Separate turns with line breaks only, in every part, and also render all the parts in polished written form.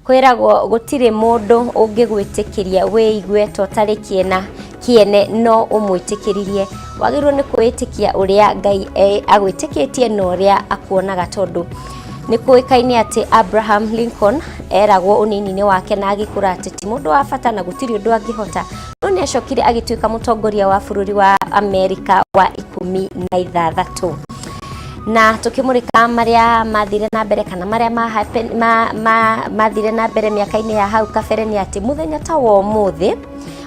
Kwĩragwo gũtirĩ mũndũ ũngĩgwĩtĩkĩria wĩigue ta ũtarĩ kĩena kĩene no ũmwĩtĩkĩririe. Wagĩrĩirwo nĩ kwĩĩtĩkia ũrĩa Ngai agwĩtĩkĩtie na ũrĩa akuonaga tondũ nĩ kũĩkaine atĩ Abraham Lincoln eragwo ũnini-inĩ wake na agĩkũra atĩ ti mũndũ wa bata na gũtirĩ ũndũ angĩhota, no nĩ acokire agĩtuĩka mũtongoria wa bũrũri wa Amerika wa 16. Na tũkĩmũrĩka marĩa mathire na mbere kana marĩa mathire na mbere mĩaka-inĩ ya hau kabere nĩ atĩ mũthenya ta wa ũmũthĩ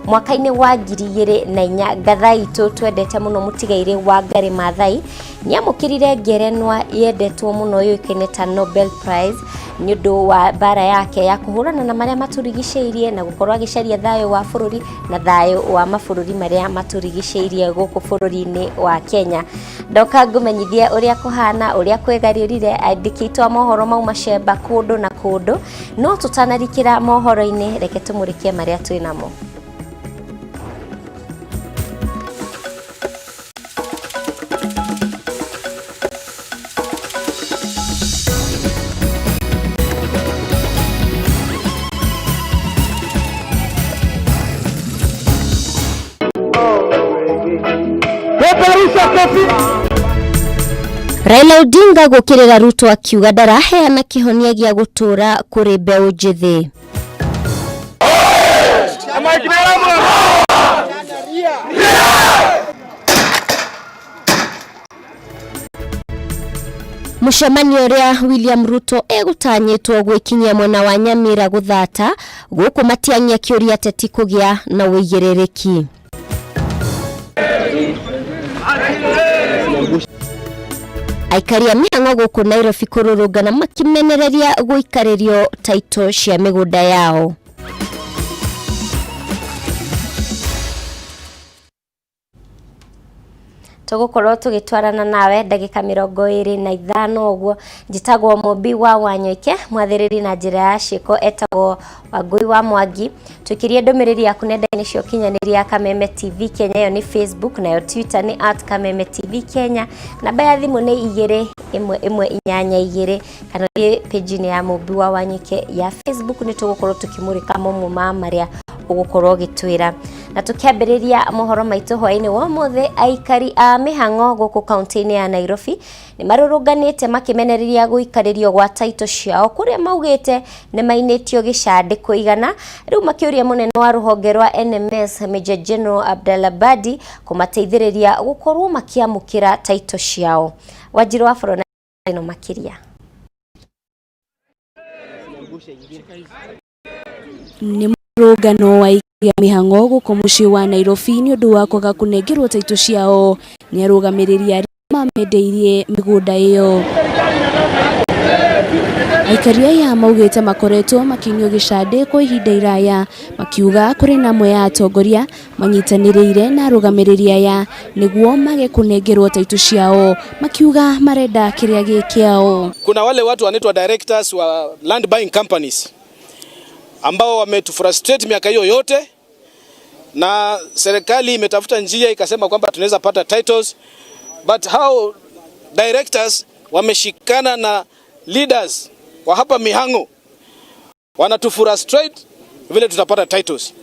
mwaka-inĩ wa 2004 ngatha itũ twendete mũno mũtigairĩ wa Ngarĩ Maathai nĩamũkĩrire ngerenwa yendetwo mũno yũĩkaine ta Nobel Prize nĩ ũndũ wa mbara yake ya kũhũrana na marĩa matũrigicĩirie na gũkorwo agĩcaria thayũ wa bũrũri na thayũ wa mabũrũri marĩa matũrigicĩirie gũkũ bũrũri-inĩ wa Kenya. Ndoka ngũmenyithie ũrĩa kũhana, ũrĩa kwĩgariũrire, andĩki aitũ a mohoro mauma cemba kũndũ na kũndũ, no tũtanarikĩra mohoro-inĩ reke tũmũrĩke marĩa twĩ namo.
Peperusha kofi.
Raila Odinga gũkĩrĩra Ruto akiuga ndaraheana kĩhonia gĩa gũtũũra kũrĩ mbeũ njĩthĩ. Mũcemanio ũrĩa William Ruto egũtanyĩtwo gwĩkinyia mwena wa Nyamira gũthata gũkũ Matiang'i akĩũria ateti kũgĩa na ũigĩrĩrĩki. Aikari a mĩhang'o gũkũ Nairobi kũrũrũngana makĩmenereria gũikarĩrio taito cia mĩgũnda yao. Tũgũkorwo tũgĩtwarana nawe ndagĩka 25 ũguo. Njĩtagwo Mũmbi wa Wanyoike, mwathĩrĩri na njĩra ya ciĩko etagwo Wangũi wa Mwangi. Tũikĩrie ndũmĩrĩri yaku nenda-inĩ cia ũkinyanĩria Kameme TV Kenya, ĩyo nĩ Facebook, nayo Twitter nĩ at Kameme TV Kenya. Namba ya thimũ nĩ 2 1 1 8 2 kana ũthiĩ page-inĩ ya Mũmbi wa Wanyoike ya Facebook, nĩ tũgũkorwo tũkĩmũrĩka mamwe ma marĩa ũgũkorwo ũgĩtwĩra. Na tũkĩambĩrĩria mohoro maitũ hwaĩ-inĩ wa ũmũthĩ, aikari a mĩhang'o gũkũ kaunti-inĩ ya Nairobi nĩ marũrũnganĩte makĩmenereria gũikarĩrio gwa taito ciao kũrĩa maugĩte nĩ mainĩtio gĩcandĩ kũigana. Rĩu makĩũria mũnene wa rũhonge rwa NMS Major General Abdallah Badi kũmateithĩrĩria gũkorwo makĩamũkĩra taito ciao. Wanjirũ wa Bũrũri ĩno makĩria.
Nĩ mũrũngano wa aikia mĩhang'o gũkũ mũciĩ wa Nairobi nĩ ũndũ wa kwaga kũnengerwo taitũ ciao nĩ arũgamĩrĩri arĩa mamendeirie mĩgũnda ĩyo. Aikari aya maugĩte makoretwo makĩinio gĩcandĩ kwa ihinda iraya, makiuga kũrĩ na amwe a atongoria manyitanĩrĩire na arũgamĩrĩri aya nĩguo mage kũnengerwo taitũ ciao, makiuga marenda kĩrĩa gĩ kĩao.
Kuna wale watu wanaitwa directors wa land buying companies ambao wametufrustrate miaka hiyo yote, na serikali imetafuta njia ikasema kwamba tunaweza pata titles, but how directors wameshikana na leaders wa hapa Mihango wanatufrustrate vile tutapata titles.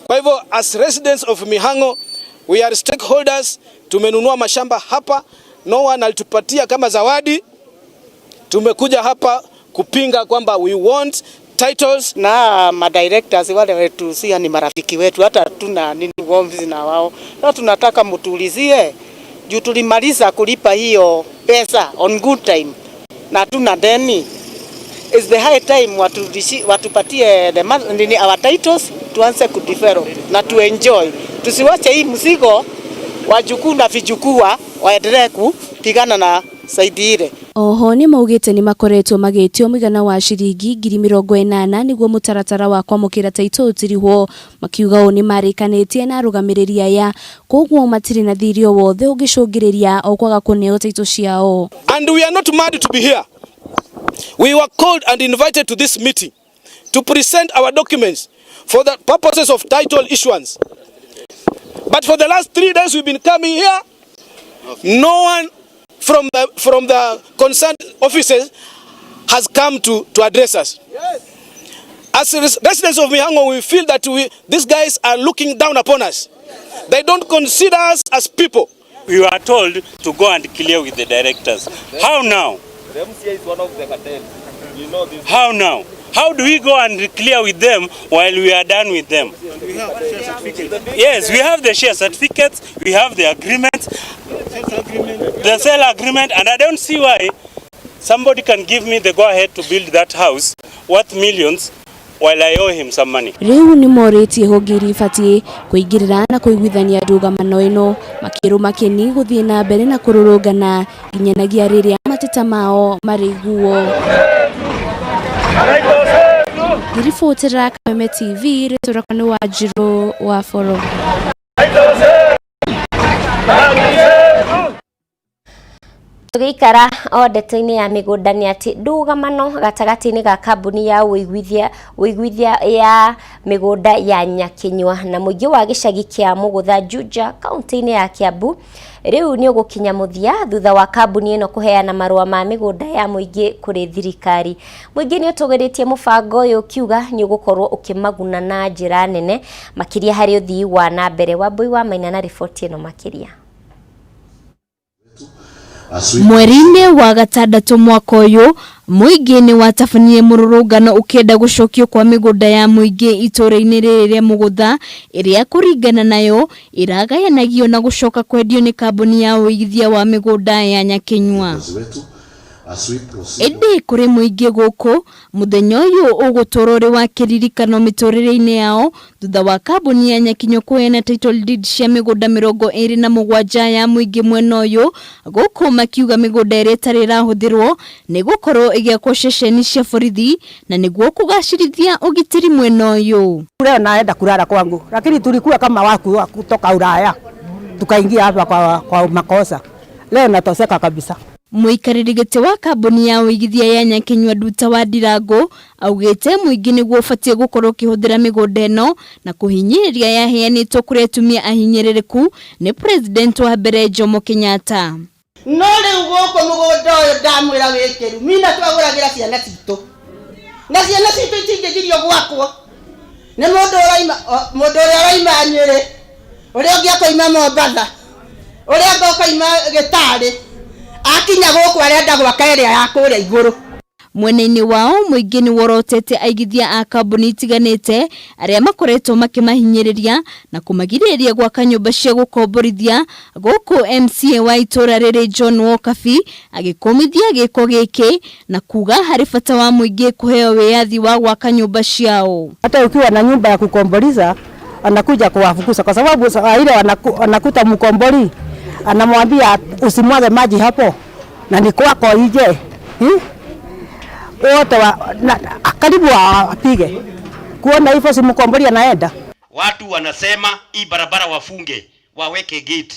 Kwa hivyo as residents of Mihango we are stakeholders. Tumenunua mashamba hapa, no one alitupatia kama zawadi. Tumekuja hapa kupinga kwamba we want titles.
Na madirectors wale wetu si ni marafiki wetu, hata tuna nini ugomvi na wao. Sasa tunataka mtuulizie juu tulimaliza kulipa hiyo pesa on good time na tuna deni. It's the high time watupatie nini our titles, tuanze kudevelop na tuenjoy. Tusiwache hii mzigo wajukuu na vijukuu waendelee kupigana na side ile.
Oho nĩ maugĩte nĩ makoretwo magĩtio mũigana wa ciringi 80,000 nĩguo mũtaratara wa kwamũkĩra taitũ ũtirihwo, makiuga ũũ nĩ marĩkanĩtie na arũgamĩrĩri aya koguo matirĩ na thirĩ o wothe ũngĩcũngĩrĩria o kwaga kũneo taitũ ciao.
And we are not mad to be here. We were called and invited to this meeting to present our documents for the purposes of title issuance. But for the last 3 days we've been coming here, no one from the concerned offices has come to address us. As residents of Mihango, we feel that these guys are looking down upon us. They don't consider us as people.
We were told to go and clear with the directors. How now?
The MCA is one of the cartels. You know this.
How now? How do we go and clear with them while we are done with them?
We have share certificates.
Yes, we have the share certificates, we have the agreement, the sale agreement, and I don't see why somebody can give me the go-ahead to build that house worth millions while I owe him some money.
Rĩu nĩ morĩtie honge iria ibatiĩ kũingĩrĩra na kũiguithania ndũgamano ĩno makĩrũma Makeni gũthiĩ na mbere na kũrũrũngana nginyanagia rĩrĩa mateta mao marĩiguo. Ngĩribotera Kameme TV, rĩtwa rĩakwa nĩ Wanjirũ wa Boro.
Tũgĩikara o ndeto-inĩ ya mĩgũnda nĩ atĩ ndũgamano gatagatĩ-inĩ ga kambuni ya ũiguithia ya mĩgũnda ya Nyakinyua na mũingĩ wa gĩcagi kĩa Mũgũtha Juja kaunti-inĩ ya Kiambu rĩu nĩ ũgũkinya mũthia thutha wa kambuni ĩno kũheana marũa ma mĩgũnda ya mũingĩ kũrĩ thirikari. Mũingĩ nĩ ũtũgĩrĩtie mũbango ũyũ ũkiuga nĩ ũgũkorwo ũkĩmaguna na njĩra nene makĩria harĩ ũthii wa na mbere. Wambui wa Maina na riboti ĩno makĩria.
Mweri-inĩ wa gatandatũ mwaka ũyũ mũingĩ nĩ watabanirie mũrũrũngano ũkĩenda gũcokio kwa mĩgũnda ya mũingĩ itũũra-inĩ rĩrĩ rĩa Mũgũtha ĩrĩa kũringana nayo ĩragayanagio na gũcoka kwendio nĩ kambuni ya ũigithia wa mĩgũnda ya Nyakinyua. Ĩndĩ kũrĩ mũingĩ gũkũ mũthenya ũyũ ũgũtũũra ũrĩ wa kĩririkano mĩtũrĩre-inĩ yao thutha wa kambuni ya Nyakinyua kũheana title deed cia mĩgũnda 27 ya mũingĩ mwena ũyũ gũkũ makiuga mĩgũnda ĩrĩa ĩtarĩ ĩrahũthĩrwo nĩ gũkorwo ĩgĩakwo ceceni cia borithi na nĩguo kũgacĩrithia ũgitĩri mwena ũyũ.
Leo naenda kulala kwangu, lakini tulikuwa kama waku kutoka Ulaya tukaingia hapa kwa makosa. Leo natoseka kabisa.
Mũikarĩri gĩtĩ wa kambuni ya ũigithia ya Nyakinyua Nduta wa Ndirango augĩte mũingĩ nĩguo ũbatiĩ gũkorwo ũkĩhũthĩra mĩgũnda ĩno na kũhinyĩrĩria yaheanĩtwo kũrĩ atumia ahinyĩrĩrĩku nĩ president wa mbere Jomo Kenyatta.
No rĩu gũkũ mũgũnda ũyũ ndamwĩra wĩkĩru mina twagũragĩra ciana citũ na ciana citũ itingĩgirio gwakwo nĩ mũndũ ũrĩa ũraima Nyĩrĩ, ũrĩa ũngĩ akoima Mombatha, ũrĩa ũngĩ akoima Gĩtarĩ akinya gũkũ arenda gwaka ĩrĩa ya kũrĩa igũrũ.
Mwena-inĩ wao mũingĩ nĩ worotete aigithia a kambuni itiganĩte arĩa makoretwo makĩmahinyĩrĩria na kũmagirĩrĩria gwaka nyũmba cia gũkomborithia gũkũ MCA wa itũũra rĩrĩ John Wokabi agĩkũmithia gĩko gĩkĩ na kuga harĩ bata wa mũingĩ kũheo wĩyathi wa gwaka nyũmba ciao.
Hata ukiwa na nyumba ya kukombolisa anakuja kuwafukuza kwa sababu ile anakuta mkomboli anamwambia usimwage maji hapo na ni kwako ije. Wote karibu apige. Kuona hivyo si mkomboli anaenda.
Watu wanasema hii barabara wafunge, waweke gate.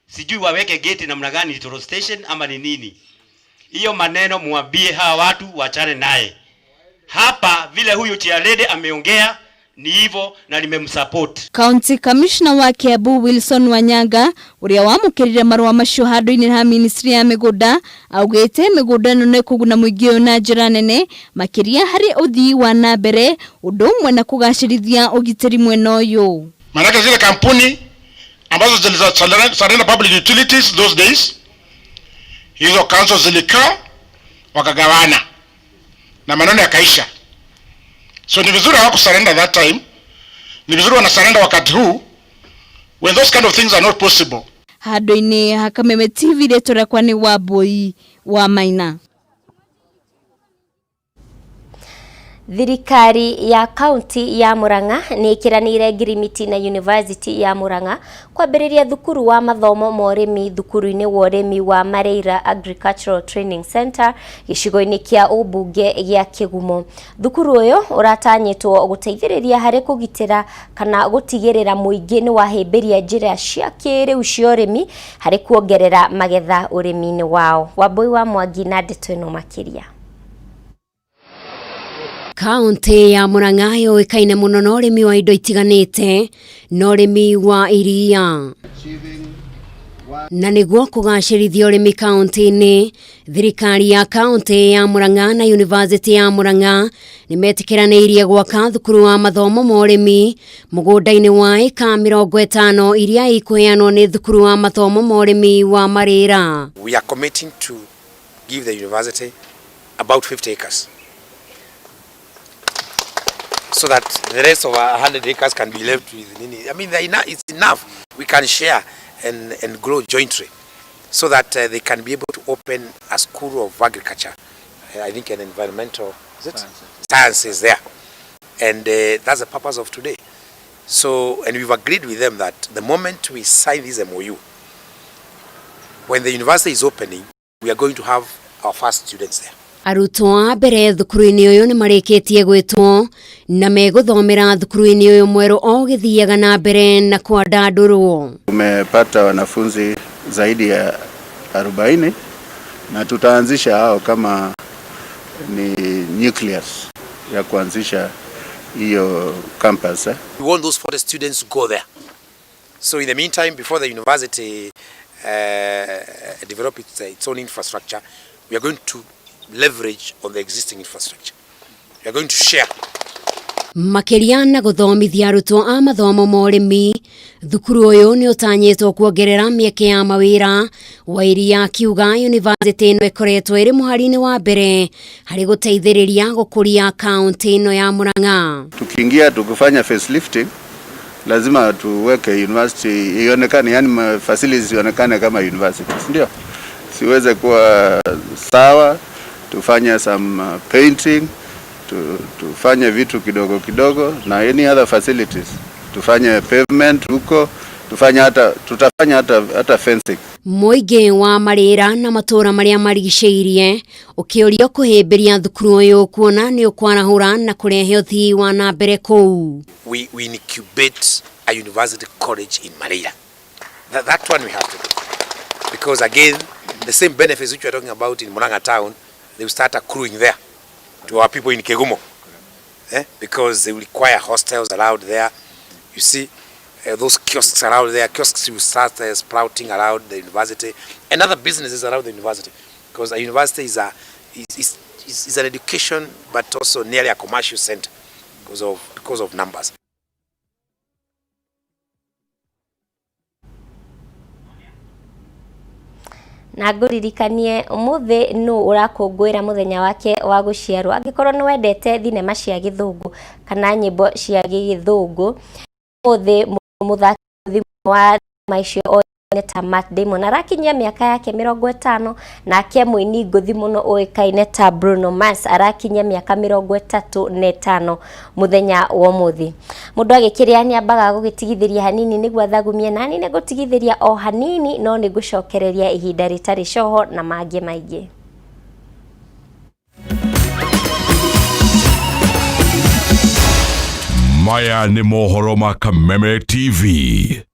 Sijui waweke gate namna gani, toll station ama ni nini. Hiyo maneno muambie hawa watu wachane naye. Hapa vile huyu Chialede ameongea ni hivyo na nimemsupport.
County Commissioner wa Kiambu Wilson Wanyanga uria wamukirire marua macio handu-inĩ ha ministry ya mĩgũnda augĩte mĩgũnda ĩno nĩ kũguna mũingĩ ũyũ na njĩra nene makĩria harĩ ũthii wa na mbere ũndũ ũmwe na kũgacĩrithia ũgitĩri mwena ũyũ.
Maanake zile kampuni ambazo zilisurrender public utilities those days, hizo council zilikaa wakagawana na maneno yakaisha. So ni vizuri hawakusurrender that time, ni vizuri wanasurrender wakati huu when those kind of things are not possible.
Handũ-inĩ ha Kameme TV rĩtwa rĩakwa nĩ Wambui wa Maina.
Thirikari ya kaunti ya Murang'a nĩ ĩkĩranĩire ngirimiti na University ya Murang'a kwambĩrĩria thukuru wa mathomo ma ũrĩmi thukuru-inĩ wa ũrĩmi wa Mareira Agricultural Training Center gĩcigo-inĩ kĩa ũmbunge gĩa Kĩgumo. Thukuru ũyũ ũratanyĩtwo gũteithĩrĩria harĩ kũgitĩra kana gũtigĩrĩra mũingĩ nĩ wahĩmbĩria njĩra cia kĩrĩu cia ũrĩmi harĩ kuongerera magetha ũrĩmi-inĩ wao. Wambui wa Mwangi na ndeto ĩno makĩria.
Kaunti ya Murang'a yũĩkaine mũno na ũrĩmi wa indo itiganĩte na ũrĩmi wa iria. Na nĩguo kũgacĩrithia ũrĩmi kaunti-inĩ, thirikari ya kaunti ya Murang'a na yunivasĩtĩ ya Murang'a nĩ metĩkĩranĩirie gwaka thukuru wa mathomo ma ũrĩmi mũgũnda-inĩ wa ĩka 50 iria ikũheanwo nĩ thukuru wa mathomo ma ũrĩmi wa Marĩra.
We are committing to give the university about 50 acres so that the rest of 100 acres can be left with nini. I mean, it's enough. We can share and grow jointly so that they can be able to open a school of agriculture, I think an environmental is it? Sciences there. And that's the purpose of today. And we've agreed with them that the moment we sign this MOU, when the university is opening, we are going to have our first students there.
Arutwo a mbere thukuru-inĩ ũyũ nĩ marĩkĩtie gwĩtwo na megũthomera thukuru-inĩ ũyũ mwerũ o ũgĩthiaga na mbere na kwandandũrwo.
Tumepata wanafunzi zaidi ya 40 na tutaanzisha hao kama ni nucleus ya kuanzisha hiyo campus.
We want those 40 students to go there. So in the meantime, before the university develop its own infrastructure, we are going to leverage on the existing infrastructure. We are going to share.
Makĩria na gũthomithia arutwo a mathomo ma ũrĩmi, thukuru ũyũ nĩ ũtanyĩtwo kuongerera mĩeke ya mawĩra. Wairia akiuga yunivasĩtĩ ĩno ĩkoretwo ĩrĩ mũhari-inĩ wa mbere harĩ gũteithĩrĩria gũkũria kaunti ĩno ya Murang'a.
Tukiingia tukifanya facelifting, lazima tuweke university ionekane, yani facilities ionekane kama university, si ndio? Siweze kuwa sawa, tufanye some painting, tufanye vitu kidogo kidogo na any other facilities, tufanye pavement huko, tutafanya hata fencing.
Mũingĩ wa Marĩra na matũũra marĩa marigicĩirie ũkĩũrio kũhĩmbĩria thukuru ũyũ kuona nĩ ũkwarahũra na kũrehe ũthii wa na mbere kũu.
We incubate a university college in Mareira. That one we have to do. Because again, the same benefits which we are talking about in Murang'a town, they will start accruing there to our people in Kegumo. Because they will require hostels around there. You see, those kiosks around there, kiosks will start sprouting around the university and other businesses around the university. Because a university is an education, but also nearly a commercial center because of numbers.
Na ngũririkanie ũmũthĩ nũ ũrakũngũĩra mũthenya wake wa gũciarwo. Angĩkorwo nĩ wendete thinema cia gĩthũngũ kana nyĩmbo cia gĩthũngũ, ũmũthĩ mũthaki wa maicio oĩkaine ta Matt Damon arakinyia mĩaka yake 50, nake mũini ngũthi mũno ũĩkaine ta Bruno Mars arakinyia mĩaka 35 mũthenya wa ũmũthĩ. Mũndũ agĩkĩrĩa nĩ ambaga gũgĩtigithĩria hanini nĩguo athagumie, nani nĩ ngũtigithĩria o hanini no nĩ ngũcokereria ihinda rĩtarĩ coho na mangĩ maingĩ.
Maya nĩ mohoro ma Kameme TV.